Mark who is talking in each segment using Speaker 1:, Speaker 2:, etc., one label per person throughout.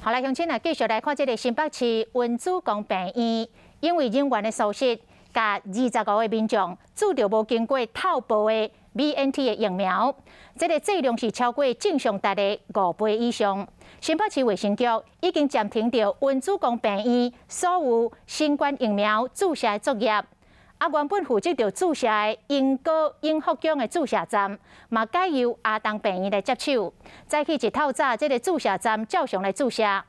Speaker 1: 好來，鄉親啊，繼續來看這个新北市溫主公病院，因為人員的疏失，共25個民眾注著無經過透報的 BNT 的疫苗，這个劑量是超過正常值的5倍以上。新北市衛生局已經暫停著溫主公病院所有新冠疫苗注射的作業。啊，原本負責著注射的鶯歌永福宮的注射站，嘛改由亞東病院來接手。早起一透早，這个注射站照常來注射。啊，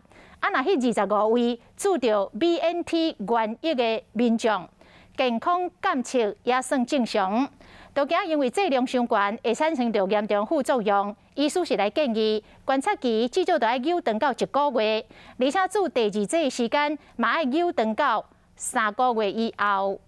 Speaker 1: 若彼25位注著 BNT 原液的民眾，健康監測也算正常。都驚因為劑量傷懸，會產生著嚴重副作用。醫師是來建議，觀察期至少著愛延長到一個月，而且注第二劑的時間嘛愛延長到3個月以後。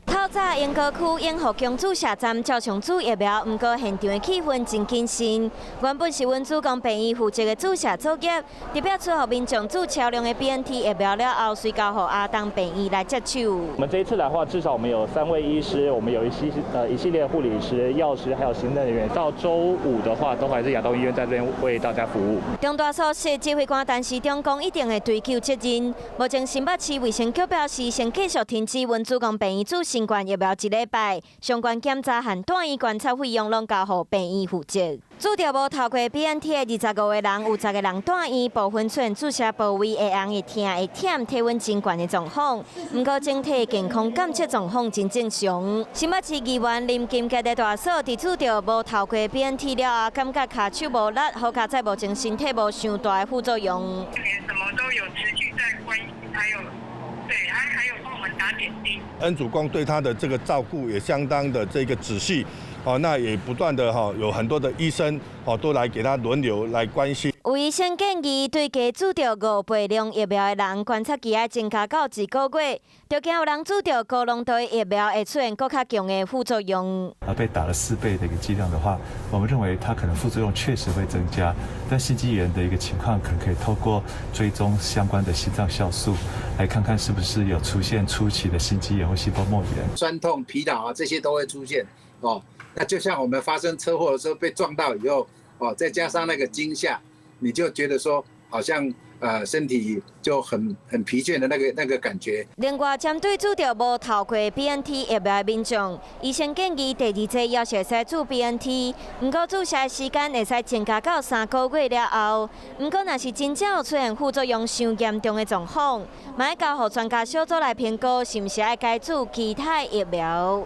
Speaker 2: 透早鶯歌區永福宮注射站照常注疫苗，毋過現場的氣氛真謹慎。原本是溫主公病院負責的注射作業，佇表出予民眾注超量的 BNT 疫苗了後，隨交予亞東病院來接手。
Speaker 3: 我們這一次來的話，至少我們有三位醫師，我們有一系列護理師、藥師，還有行政人員。到週五的話，都還是亞東醫院在這邊為大家服務。
Speaker 2: 重大疏失，指揮官陳時中講一定會追究責任。目前新北市衛生局表示，先繼續停止溫主公病院注新冠疫苗一禮拜，相關檢查和住院觀察費用攏交予病院負責。注著無透過 BNT 的25個人，有10個人住院，部分出現注射部位會紅、會疼、會忝、體溫真懸的狀況。毋過整體健康監測狀況真正常。新北市議員林金杰的大嫂，佇注著無透過 BNT 了後，感覺跤手無力，好佳哉目前身體無傷大的副作用。
Speaker 4: 連什麼都有持續在關心，還有對，還有幫我們打點滴。
Speaker 5: 恩主公對他的這個照顧也相當的這個仔細，哦，那也不斷的哈，有很多的醫生哦都來給他輪流來關心。
Speaker 2: 有醫生建議，對加注著5倍量疫苗的人，觀察期愛增加到一個月，就驚有人注著高濃度的疫苗會出現閣較強的副作用。
Speaker 6: 啊，被打了4倍的一個劑量的話，我們認為它可能副作用確實會增加，但心肌炎的一個情況，可能可以透過追蹤相關的心臟酵素，來看看是不是有出現初期的心肌炎或心包膜炎。
Speaker 7: 酸痛、疲勞啊，這些都會出現哦。那就像我們發生車禍的時候被撞到以後，哦，再加上那個驚嚇，你就覺得說好像身體就很疲倦的那個感覺。
Speaker 2: 另外，針對注著無透過 BNT 疫苗的民眾，醫生建議第二劑也是會使注 BNT，毋過注射的時間會使增加到3個月了後。毋過，若是真正有出現副作用傷嚴重的狀況，嘛愛交予專家小組來評估，是毋是愛改注其他疫苗。